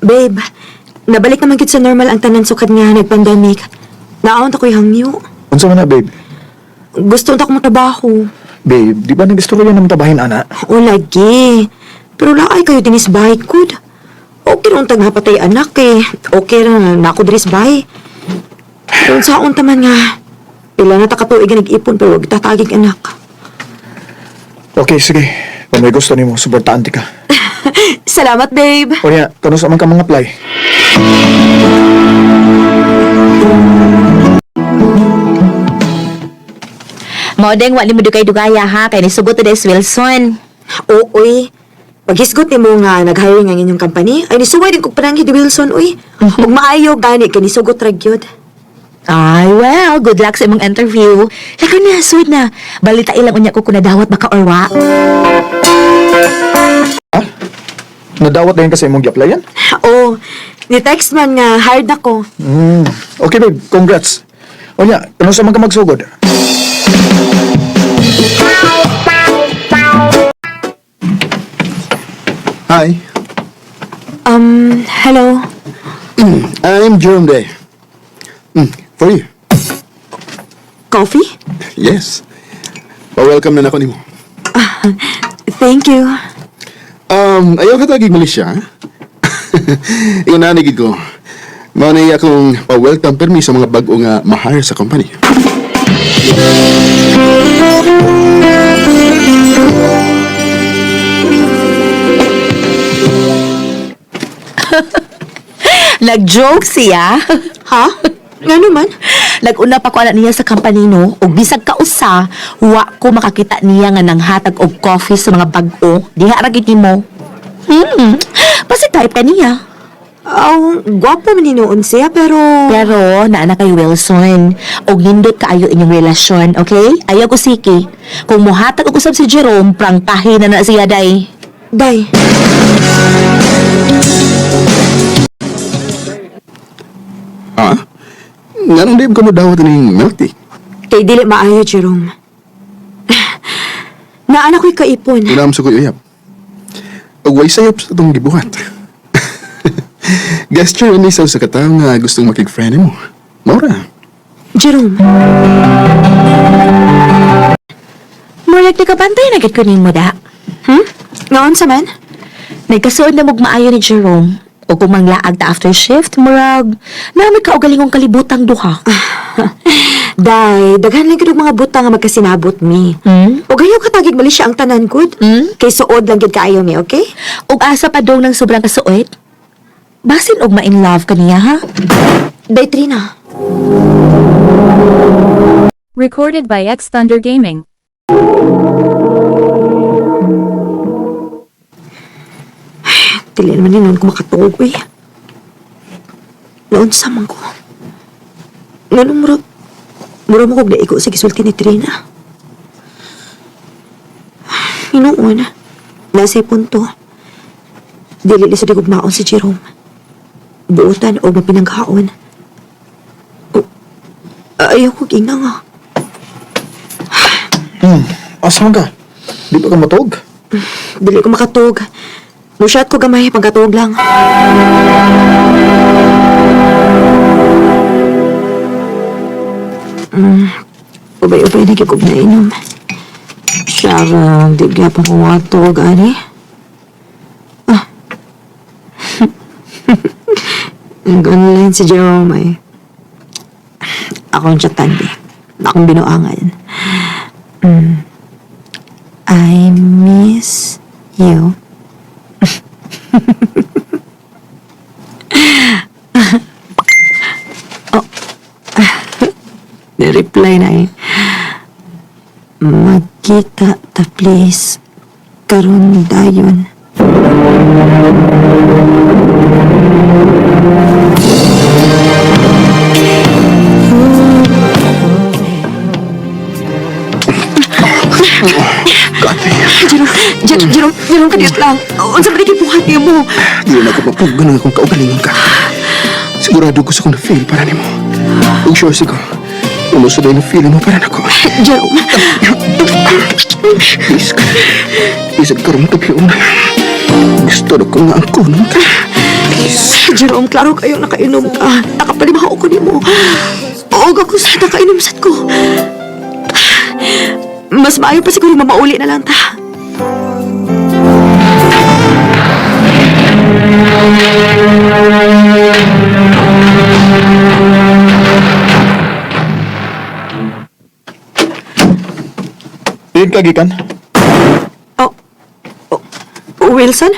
Babe, nabalik naman gid sa normal ang tanan sukad nga nag-pandemic. Naon ta ko'y hangyo. Unsa man na, babe? Gusto unta ko trabaho. Babe, di ba nag-istorya ng tabahin, ana? O lagi. Pero laay kayo dinis bahay kud. Okay ra untag napatay anak eh. Okay ra na ako dinis bahay. Pero sa unta man nga, pila na ta katuig nga nag-ipon pero wag tatagig anak. Okay, sige. Kung may gusto nimo, suportaan ti ka. Salamat, babe. O niya, kano sa man ka mga apply? Mao deng wa nimo dugay-dugaya ha kay nisugot ta des Wilson. Oo, uy. Paghisgot nimo nga nag-hiring ang inyong company, ay nisuway din kog pananghid ni Wilson, uy. Ug maayo gani kay nisugot ra gyud. Ay, well, good luck sa imong interview. Lakaw na, sweet na. Balita ilang unya ko kung nadawat baka or wa. Nadawat na yun kasi imong gi-applyan? Oo, ni text man nga hired ako. Okay, babe. Congrats. O niya, kano sa man ka magsugod? Hi, Hello. I'm Jerome Day. For you. Coffee? Yes. Pa-welcome na nako nimo. Thank you. Ayaw ka tagig Malaysia, ha? Ingon na gid ko. Mao na iya akong pa-welcome permi sa mga bag-o nga ma-hire sa company. Nag-joke siya. Ha? Nga naman? Nag-una pa ko ana niya sa company no, ug bisag kausa, wa ko makakita niya nga nanghatag og coffee sa mga bag-o. Diha ra gid nimo. Basta type ka niya. Aw, gwapo man hinuon siya, pero. Pero naa na kay Wilson, og nindot kaayo inyong relasyon, okay? Ayaw ko siki. Kung muhatag og usab si Jerome, prangkahin na na siya day. Day, Ha? Nganong di ka mo dawat ning milk tea? Kay dili maayo, Jerome. Naana ko'y kaipon. Inam sa ko uyab. Ug way sayop sa atong gibuhat. Gesture ni sa usa ka tawo nga gustong makig-friend nimo. Mao ra. Jerome, Murag nakabantay na gid ko nimo da. hmm? Ngaon sa man? Nagkasuod na mog maayo ni Jerome. O kung manglaag ta after shift, murag nami kaugalingong kalibutang duha. Day, daghan lang gid og mga butang nga magkasinabot mi. Ug ayaw katagig mali siya ang tanan gud. Kay suod lang gid kaayo mi, okay? Ug asa pa dong ng sobrang kasuot? Basin og ma-in love ka niya, ha? Day, Trina. Recorded by X Thunder Gaming. Dili naman yun ko makatuog, uy. Noon sa man ko. Nganong murag mo kog naigo sa gisulti ni Trina. Hinuon, nasa punto. Dili lisod igugmaon si Jerome. Buotan o mapinanghaon. O, ayaw ko ginga nga. Asa man ka? Di ba ka matug? Dili ko makatug. Musyat ko gamay, pagkatuog lang. Ubay-ubay na gyud na inom. Sharon, di gyapon ko matug, ani. Ah. Nag-online si Jerome ay. Ako ang chatan, be. Akong binuangan. I miss you. Oh. Ni-reply na eh. Magkita ta please. Karon dayon. Jerome, Jerome, Jerome, kadiyot lang. Unsa ba gibuhat nimo? Di na ako mapugan ang akong kaugalingon ka. Sigurado ko sa kong na-feel para nimo. Ug sure siguro, umusod ay na-feel mo para nako. Jerome, Please ka. Isag karon ka piyon. Gusto na ko nga ang kunon ka. Jerome, klaro kayo nakainom ka. Nakapalimaho ko nimo. Oo, ako sa nakainom sad ko. Mas maayo pa siguro mamauli na lang ta. Diin ka, gikan. Oh, oh, Wilson?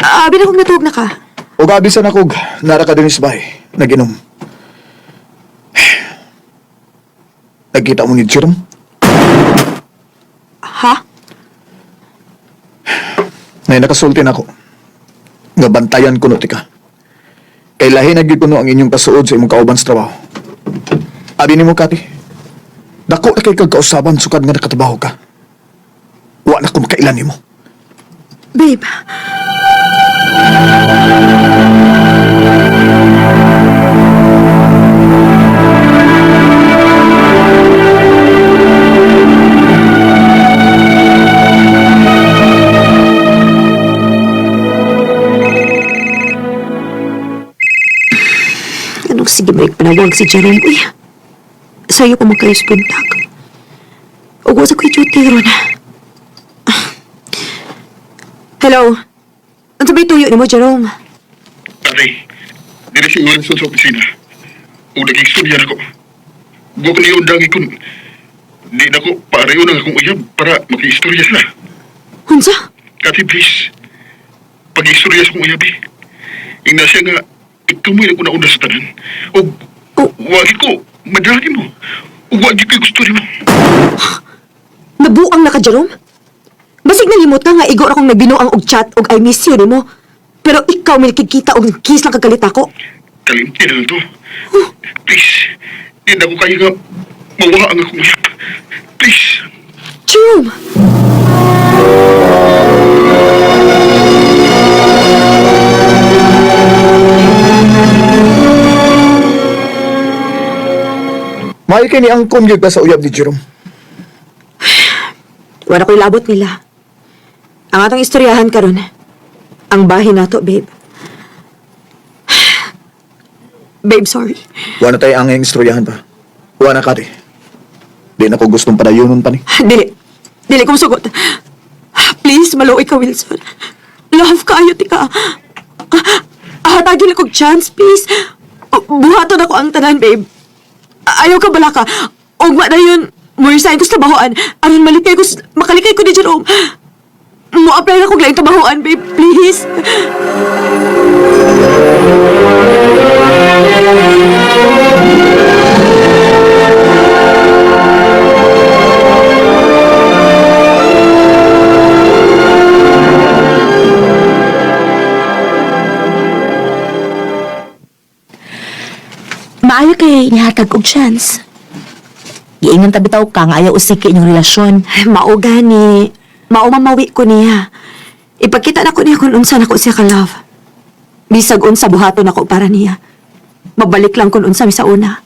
Abi na kong natuog na ka. O gabi sa nakog, nara ka din sa bahay. Nag-inom. Nagkita mo ni Jerome? Ha? Nay nakasulti na ako. Nga bantayan kuno tika. Kay lahi na gyud kuno ang inyong kasuod sa imong kauban sa trabaho. Abi nimo Kati. Dako na kay kag kausaban sukad nga nakatrabaho ka. Wa na ko makailan nimo. Babe. Anong sige may panawag si Jerome? Uy, sa'yo pa magkayos buntag. Ugo sa ko'y duty ron. Hello? Ano ba'y tuyo ni mo, Jerome? Pare, dili si Wilson sa opisina. O nag-istorya na ko. Buka niyo ang dangi kun. Di na ko pareho ng akong uyab para maki-istorya sila. Unsa? Kati, please. Pag-istorya sa akong uyab eh. Ingna siya nga, ikaw mo'y nag-una-una sa tanan. O, Oh. wagi ko, madragi mo. O wagi ko'y gusto nimo. Nabuang na ka, Jerome? Basig nalimot ka nga igo ra kong nagbinuang og chat og I miss you nimo. Pero ikaw may nakikita og kiss lang kagalit ako. Kalimti na lang to. Please, di na ko kaya nga mawaha ang akong uyab. Please. Jerome! Maayo kay ni angkon gyud ka sa uyab ni Jerome. Wala ko'y labot nila. Ang atong istoryahan karon, ang bahin nato, babe. Babe, sorry. Wa na tay angay istoryahan pa. Wa na Kati. Di na ko gustong padayonon pa ni. Dili. Dili kong sugot. Please, maluoy ka, Wilson. Love kaayo, tika. Hatagin akong chance, please. Buhaton ako ang tanan, babe. Ayaw ka bala ka. Ugma na yun. Mo-resign ko sa trabahoan. Aron malikay ko, makalikay ko ni Jerome. Mo-apply na kong laing trabahoan, babe. Please. Maayo kay nihatag og chance. Giingon ta bitaw ka nga ayaw usiki inyong relasyon. Mao gani. Mao mamawi ko niya. Ipakita na ko niya kung unsa nako siya ka love. Bisag unsa buhaton ako para niya. Mabalik lang kung unsa mi sa una.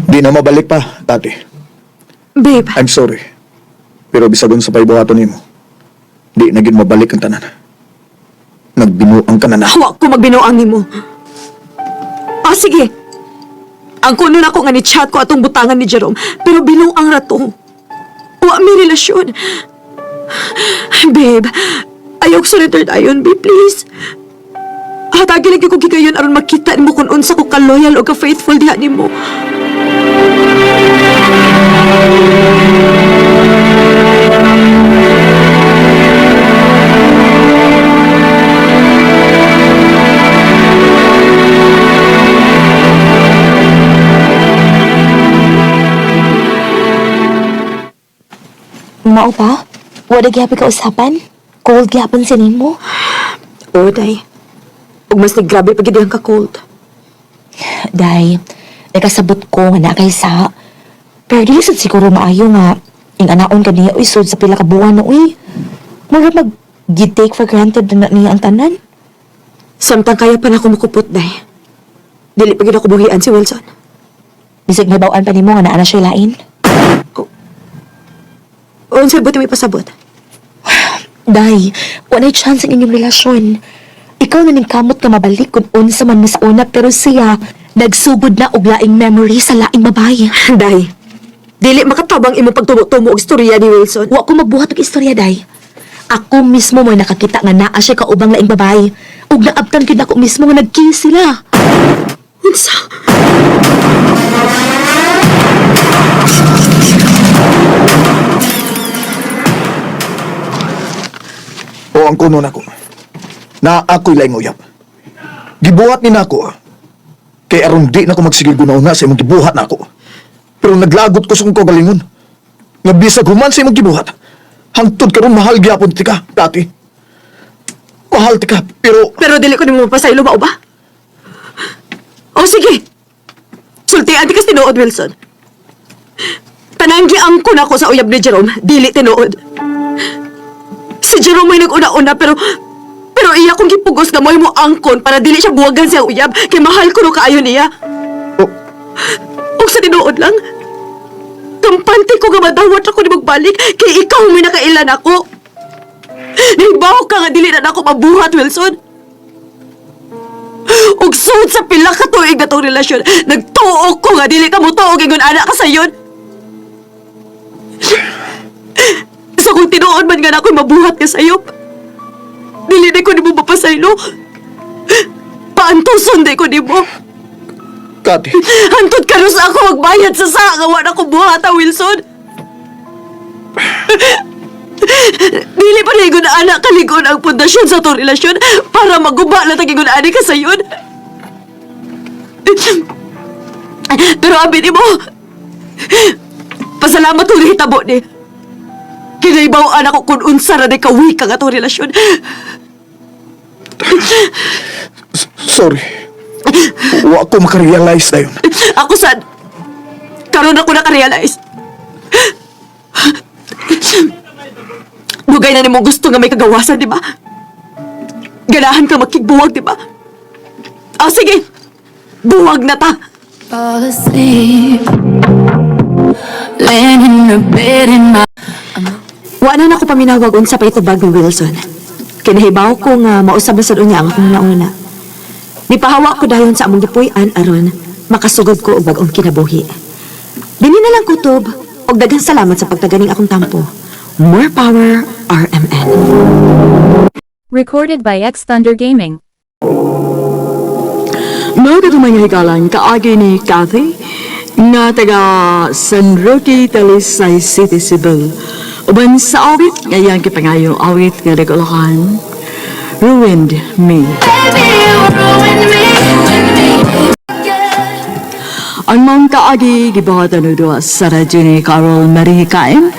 Di na mabalik pa, Kati. Babe, I'm sorry. Pero bisag unsa pa'y buhaton nimo. Di na gyud mabalik ang tanan. Nagbinuang ka na na. hawa ko magbinuang nimo. Ah, sige. Ang kuno na ko nga ni chat ko atong butangan ni Jerome, pero binuang ra to. Wa mi relasyon. Babe, ayaw ko surrender dayon, babe, please. Hatagi lang ko gigayon aron makita nimo kung unsa ko ka-loyal o ka-faithful diha nimo. Mao pa? Wala gyapon ka usapan? Cold gyapon sa nimo? Oo, day. Ug mas naggrabe pag ang ka-cold. Day, nakasabot ko nga na kay sa. Pero dili sad siguro maayo nga ing anaon ka niya uy sud sa pila ka buwan na uy. Mura mag take for granted na niya ang tanan. Samtang kaya pa na ako makupot, day. Dili pa gid ako buhian si Wilson. Bisag nahibaw-an pa nimo nga naa na siya lain. Unsay buti may pasabot? Day, walay chance ang inyong relasyon. Ikaw na ning kamot nga mabalik kung unsa man mo sa una pero siya nagsugod na og laing memory sa laing babae. Day, dili makatabang imong pagtumo-tumo og istorya ni Wilson. Wa ko magbuhat og istorya, Day. Ako mismo mo'y nakakita nga naa siya kaubang laing babae. Ug naabtan gyud ako mismo nga nag-kiss sila. Unsa? O ang kuno nako. Na ako'y laing uyab. Gibuhat ni nako. Kay aron di na ko magsigil gunaw na sa imong gibuhat nako. Pero naglagot ko sa akong kaugalingon. Nga bisag human sa imong gibuhat. Hangtod karon mahal gyapon tika, Kati. Mahal tika, pero Pero dili ko nimo mapasaylo mao ba? O sige. Sultian di kas tinuod, Wilson. Tanang giangkon ako sa uyab ni Jerome, dili tinuod. Si Jerome may nag-una-una pero iya kong gipugos nga mo'y mo angkon para dili siya buwagan sa uyab kay mahal ko no kaayo niya. Oh, Og sa tinuod lang, kampante ko nga madawat ako ni magbalik kay ikaw may nakailan ako. Nahibaw ka nga dili na nako mabuhat, Wilson. Ug sud sa pila ka tuig na tong relasyon, nagtuo ko nga dili ka motuo ingon ana ka sayon. So kung tinuod man nga na ako'y mabuhat ka sayo, dili na ko nimo mapasaylo. Paantuson di ko nimo. Kati. Hantod ka sa ako magbayad sa sa nga wala ko buhata, Wilson. Dili pa na na anak kaligon ang pundasyon sa itong relasyon para maguba na tagigon ani ka sayon. Pero abi mo, pasalamat ko hitabo ni. Kinaibaw anak ko kung unsa ra ni kawika nga itong relasyon. Sorry. Wa ko makarealize na yun. Ako sad, karon ako nakarealize. Dugay na nimo gusto nga may kagawasan, di ba? Ganahan ka makigbuwag, di ba? Ah, sige! Buwag na ta! Fall asleep. Laying in the bed in my Wa na nako paminawag unsa pa itubag ni Wilson. Kinahibaw ko nga mausab na sad unya ang akong nauna. Nipahawa ko dayon sa among gipuy-an aron makasugod ko og bag-ong kinabuhi. Dili na lang kutob og daghang salamat sa pagtaganing akong tampo. More power, RMN. Recorded by X Thunder Gaming. Mao kadto mga higalan kaagi ni Kathy nga taga San Roque, Talisay City, Cebu. Uban sa awit nga iyang gipangayo awit nga nagulahan, Ruined Me. Baby, you ruined me. Ang maong kaagi gibuhatan og duha sa radyo ni Carol Marie Kain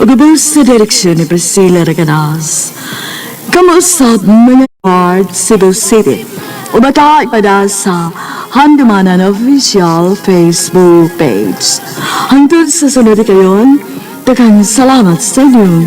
ug ubos sa direksyon ni Priscilla Reganas. Kamuusap mga Art Cebu City. Ubata ipada sa Handumanan Official Facebook page. Hangtod sa sunod kayon, daghang salamat sa inyong